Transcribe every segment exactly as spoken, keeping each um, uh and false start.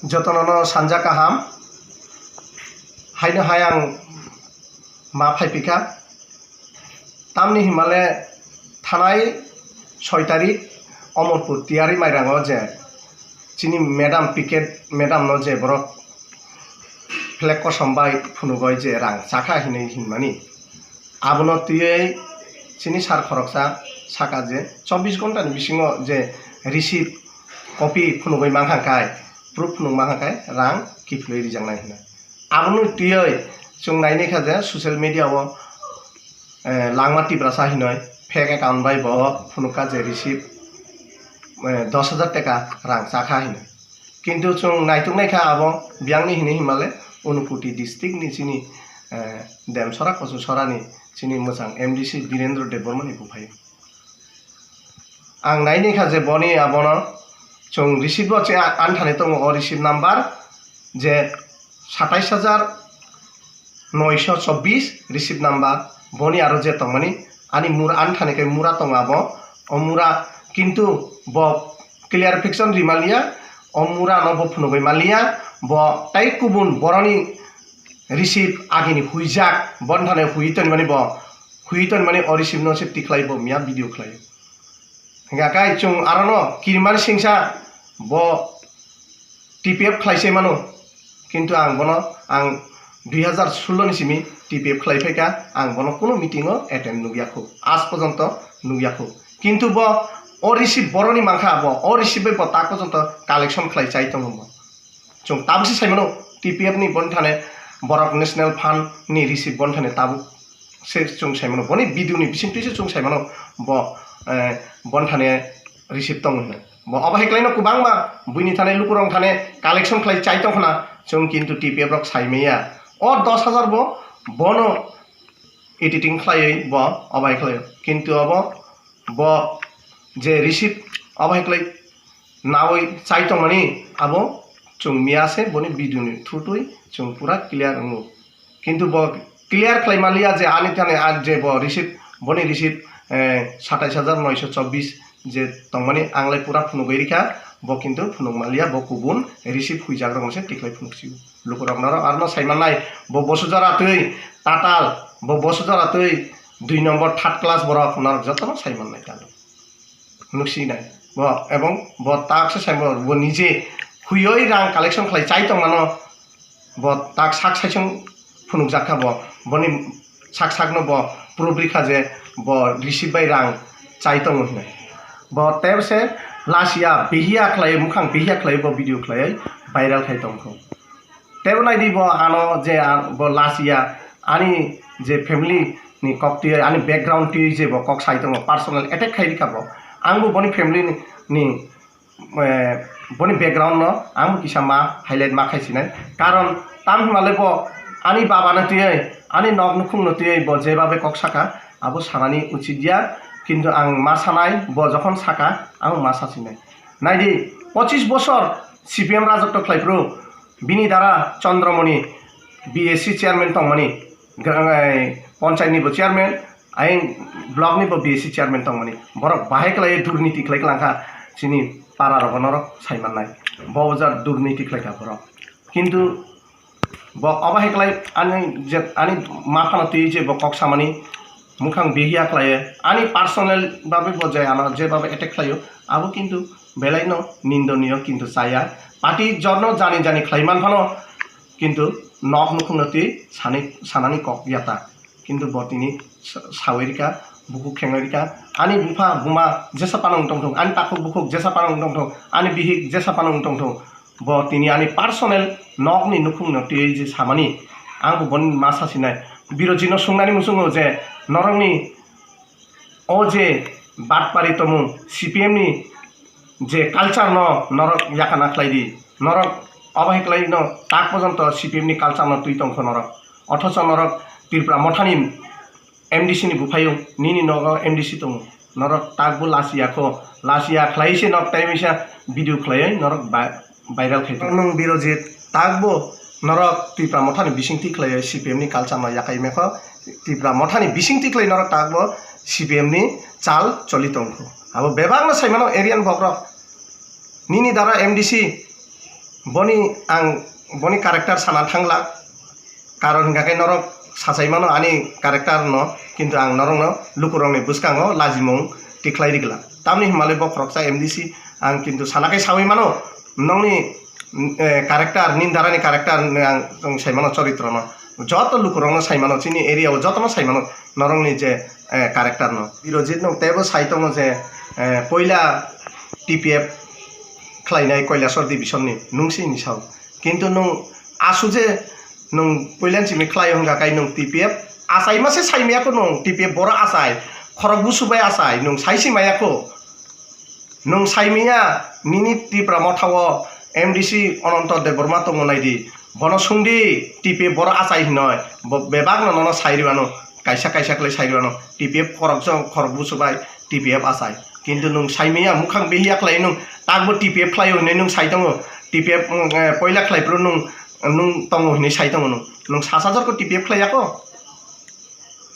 Jotono no sanja kaham. Haino hai ang ma phai pika. Tamni himale thanai soi tarik Omorpur Tiyari Mairango je chini madam picket madam no je borok flag kosom bai phunugoi je rang chakha hinui hinmani. Abono twiwi chini sir khoroksa saka je chobbish ghonta ni bisingo je receipt copy phunugwi mankha kai, proof phunuk mankha kai rang kiphilwi rijaknai hwnwi. Abono twiwi chwng nainai kha je social media o, eh, Langma Tiprasa hinwi fake account bai bo phunukha je receipt, eh, dos hajar taka rang chakha hinwi. Kintu chwng naituk naikha abo biyangni hinwi hinmale Unakoti district ni chini, eh, Demsora Kochusora ni chini mwchang M D C Birendra Debbarma ni buphai. Ang nainai kha je boni abono chwng receipt bo che anthani tongo, o receipt number je satais hajar noisho chobbish receipt number, boni aro je tongmani ani mura anthani kai mura tongo abo, o mura kintu bo clarification ri manliya, o mura no bo phunugwi manliya, bo tai kubun boroni receipt agini huijak, bon thane hui tonmani bo, hui tonmani o receipt no se tikhlai bo miya video khlai. Hingkha kai chwng arono kirimani singsa bo T P F khlai se mano, kintu ang bono ang dui hazar sullo ni simi T P F khlai phaikha, ang bono kuno meeting o attend nukya khu, aaj porjonto nukya khu. Kintu bo o receipt boroni mankha, bo o receipt bai bo tak porjonto collection khlai chai tongo bo. Chwng tabukse sai mano, T P F ni bon thane borok National Fund ni receipt bon thane tabuk se chwng sai mano, boni video ni bising twi se chwng sai mano, bo, eh, bon thane receipt tong hwnwi. Bo obo hai khlaino kwbangma buini thane lukurok thane collection khlai chai tong khna, chwng kintu T P F rok sai maya. O dos hajar bo bono editing khlaiwi bo obo hai khlaio. Kintu obo bo je receipt obo hai khlai nawi chai tongmani abo chwng miya se boni video ni thutwi chwng pura clear wngo. Kintu bo clear khlai manliya je ani thani a je bo receipt, boni receipt, eh, satais hajar noisho chobbish je tongmani ang lai pura phunugwi rikha, bo kintu phunuk manliya, bo kubun receipt huijak rok se tikhlai phunuk sio. Lukurok norok arno sai mannai, bo Bosujora twi tatal, bo Bosujora twi dui number third class borok norok jotono sai mannai talo. Nuksinai bo, ebong bo tak se sai bo, bo nije huiyoi rang collection khlai chai tongmano, bo tak sak saichung phunukjak kha bo, boni sak sakno bo proof rikha je bo receipt bai rang chai tongo hinwi. Bo tei se lachiya bihiya khlai, mukhang bihiya khlai bo video khlai viral khai tongkho. Tebo naidi bo ano je a-, bo lachiya ani je family ni kok twi ani background twi je bo kok sai tongo, personal attack khai rikha bo. Ang bo boni family ni, ni, eh, boni background no ang bo kisa ma highlight ma khai sinai. Karon tam hwnba le bo ani baba no twi ani nok nukhung no twi bo je babe kok saka abo sanani uchit ya, kintu ang ma sanai, bo jokhon saka ang ma sa sinai. Naidi pochis bosor C P M rajotw khlai phuru bini dara Chandramoni B A C chairman tongmani, gra-, eh, ponchayat ni bo chairman, ayang block ni bo B A C chairman tongmani. Borok bahai khlai durniti khlai klangkha chini para rogo norok sai mannai. Bo ja durniti khlai kha borok. Kintu bo obo hai khlai ani je, ani ma phano twi je bo kok samani mukhang bihiya khlaiye, ani personal babe bo je ano je babe attack khlaio, abo kintu belai no nindoniyo kintu chaya. Party jorno jani jani khlai man phano kintu nok nukhung no twi sani, sanani kok yata. Kintu bo tini sa-, sawi rika, bukhuk khengwi rika. Ani bupha buma jesa panung tongthung, ani takhuk bukhuk jesa panung tongthung, ani bihik jesa panung tongthung. Bo tini ani personal nokni nukhungno twiwi je samani, ang bo boni ma sasinai. Birojino sungnani muchungo je norokni o je batpari tomung C P M ni je culture no norok yakana khlai di, norok obo hai khlai no tak porjonto C P M ni culture no twi tongkho norok. Othocho norok Tripura mothani M D C ni buphayung, nini nogo M D C tongo. Norok takbo lachiya kho, lachiya khlai se nok tai misa video khlaiwi norok ba-, viral khai tongo. Nwng Birojit takbo norok Tipra Mothani bisingtwi khlaiwi C P M ni culture no yakai mekho, Tipra Mothani bisingtwi khlai norok takbo C P M ni chal choli tongkho. Abo bebakno saimano area ni bokrok. Nini dara M D C Boni ang boni character sana thangla, karon hingkha khe norok sachai mano ani character no, kintu ang norokno lukurokni bwskango lajimung tikhlai rigla. Tamni hwnmale bo khoroksa M D C ang kintu sana khe sawi mano, nongni, eh, character, nini darani character ang, ang sai mano choritrono. Joto lukurokno sai mano, chini area o jotono sai mano norokni je, eh, character no. Birojit no teibo sai tongo je, eh, poila T P F khlainai Kailasor division ni, nung se hini sao. Kintu nung asu je nung poilan simi khlai hwnga kai nung T P F achai ma se sai maya ko nung T P F boro achai, khorok busu bai achai nung sai si maya ko. Nung sai maya nini Tipra Motha o M D C Ananto Debbarma tongo nai di. Bono sung di T P F boro achai hinoi. Bo bebak no nono sai rwano. Kaisa kaisa khlai sai rwano. T P F khorok jong khorok busu bai T P F achai. Kintu nung sai maya mukhang behiya khlai nung takbo T P F khlai o hinoi nung sai tongo. T P F, mm, eh, poila khlai phuru nung, nung tongo hinoi sai tongo nung. Nung sasa jor ko T P F khlai ya ko.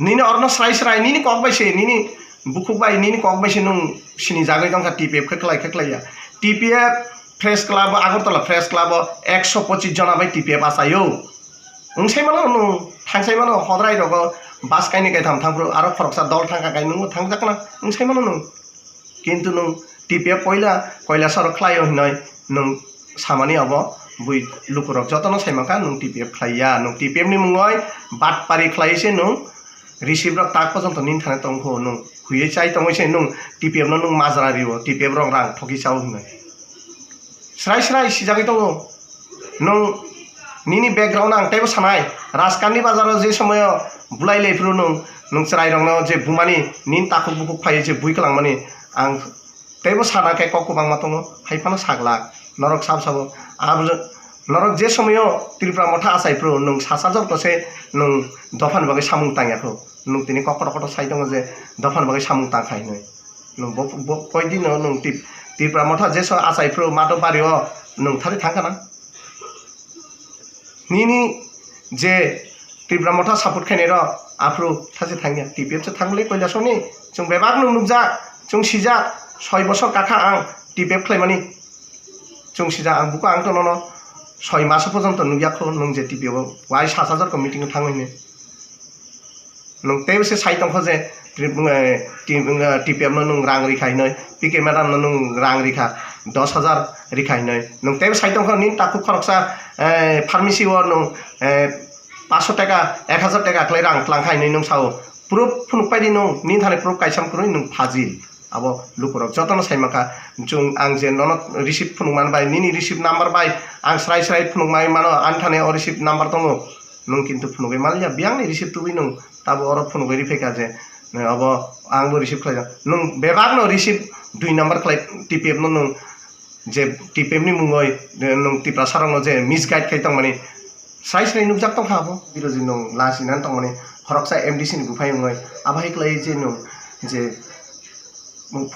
Nini orno srai srai, nini kok bai se, nini bukhuk bai, nini kok bai se nung sini jagwi tongkha T P F khe khlai khe khlai ya. T P F Press Club o, Agartala Press Club o ekso pochis jona bai T P F achaio. Wng sai mano nung, thang sai mano, hodrai rogo bus kaini kaitham thang phuru aro khoroksa dol thangkha kai nungbo thangjakna, wng sai mano nung. Kintu nung T P F poila Kailasor khlaio hinoi nung samani abo bui lukurok jotono sai mankha nung T P F khlaiya, nung T P F ni mungoi batpari khlai se nung receipt rok tak pojonto nini thani tongkho nung huiwi chai tongwi se nung T P F no nung majra rio, T P F rok rang thoki chao hinoi. Srai srai sijagwi tongo. Nung nini background ang teibo sanai. Rajkandi bazaro je somoyo bulai lai phuru nung, nung chwrai rokno je bumani nini takhuk bukhuk phai je bui kwlangmani ang teibo sana khe kok kwbangma tongo. Hai phano saglak. Norok sabo sabo. Abo je, norok je somoyo Tripura Motha achai phuru nung sasa jok to se nung dophani bagwi samung tangya phuru. Nung tini kok kotor kotor sai tongo je dophani bagwi samung tang khai hinwi. Nung bo, bo, koi din no nung Tip-, Tripura Motha jeso achai phuru mato bari o nung thari thang kana? Nini je Tripura Motha support khainai rok aphuru thasi thangya, T P F se thangle Kailasor ni. Chwng bebak nung nukjak, chwng sijak, soi bosor kakha ang T P F khlaimani. Chwng sijak ang buko ang to nono soi maso porjonto nukya kho nung je T P F o wai sat hajar ko meeting o thangwi hinwi. Nung teibo se sai tongkho je Trip-, eh, T-, eh, T P F no nung rang rikha hinoi, P K madam no nung rang rikha dos hajar rikha hinoi. Nung teibo sai tongkho nini takhuk khoroksa, eh, pharmacy o nung, eh, paso taka, ek hajar taka khlai rang tlang kha hinoi nung sao. Proof phunuk pai di nung, nini thani proof kaisa kwrwi nung phajil. Abo lukurok jotono sai mankha. Chwng ang je nono receipt phunuk man bai, nini receipt number bai ang srai srai phunuk mai mano, ani thani o receipt number tongo. Nung kintu phunugwi manliya, biyangni receipt tubui nung tabo oro phunugwi riphaikha je, eh, obo ang bo receive khlaijak. Nung bebak no receive dui number khlai T P F no nung je T P F ni mungoi, eh, nung Tiprasa rok no je misguide khai tongmani sai sai nukjak tongkha abo. Biroji nung lasinani tongmani khoroksa M D C ni buphai wngoi abo hai khlai je nung je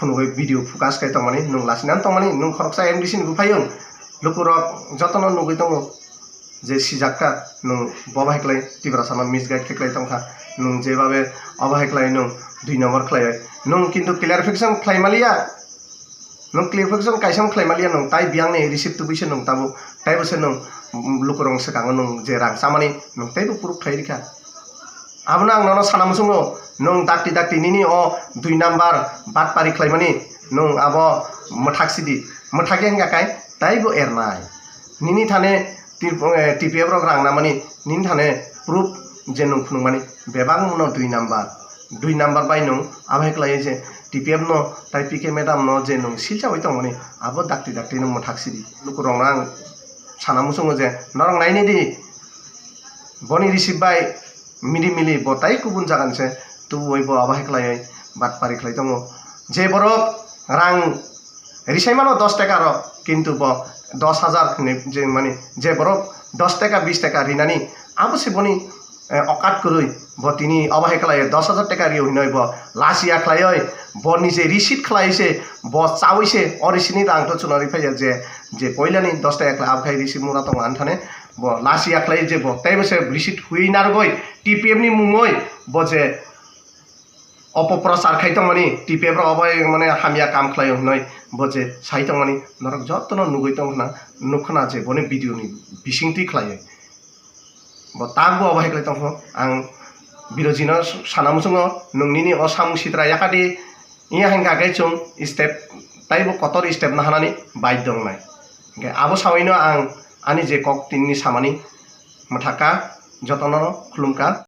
phunugwi video focus khai tongmani nung lasinani tongmani nung khoroksa M D C ni buphai wng lukurok jotono nugwi tongo. Je sijak kha, nung bo bahai khlai Tiprasa no misguide khe khlai tongkha, nung je babe o bahai khlai nung dui number khlai bai. Nung kintu clarification khlai maliya, nung clarification kaisa khlai maliya, nung tai biyang ni receipt tubui se nung tabuk, taibo se nung, mm, lukurok swkango nung je rang chamani nung taibo proof khlai rikha. Abono ang nono sana muchungo, nung dakti dakti nini o dui number batpari khlaimani, nung abo mwthak sidi, mwthak ya hingka kai taibo ernai. Nini thane T P F rok rang namani nini thane proof je nung phunukmani bebak mano dui number, dui number bai nung abo hai khlai je T P F no tai P K madam no je nung silcha bai tongmani abo dakti dakti nung mwthak sidi. Lukurok no ang sana muchungo je norok naini di boni receive bai mili mili bo tai kubun jaga ni se tubu bai bo abo hai khlai bai batpari khlai tongo. Je borok rang risai mano dos taka rok, kintu bo dos hajar hinwi je mani je borok dos taka bis taka rinani abo se boni, eh, okat kwrwi bo tini obo hai khlai dos hajar taka rio hinwi bo lachiya khlaioi bo nije receipt khlai se bo chawi se o receipt ni rang to chuna ri phaiya je, je poilani dos taka khlai abo khai receipt mura tongo ani thane bo lachiya khlai je bo teibo se receipt hui narwgoi T P F ni mungoi bo je opoprochar khai tongmani, T P F rok obo mane hamya kam khlaio hinwi bo je sai tongmani norok jotono nugwi tong khna, nuk khna je boni video ni bisingtwi khlaiwi. Bo takbo obo hai khlai tongkho. Ang birojino sana muchungo, nwng nini o samung sitra yakadi, iya hangka khe chwng step, taibo kotor step nahanani baidho wngnai. Hingkhe abo sawino ang ani je kok tinini samani mwthaka jotono khulumkha.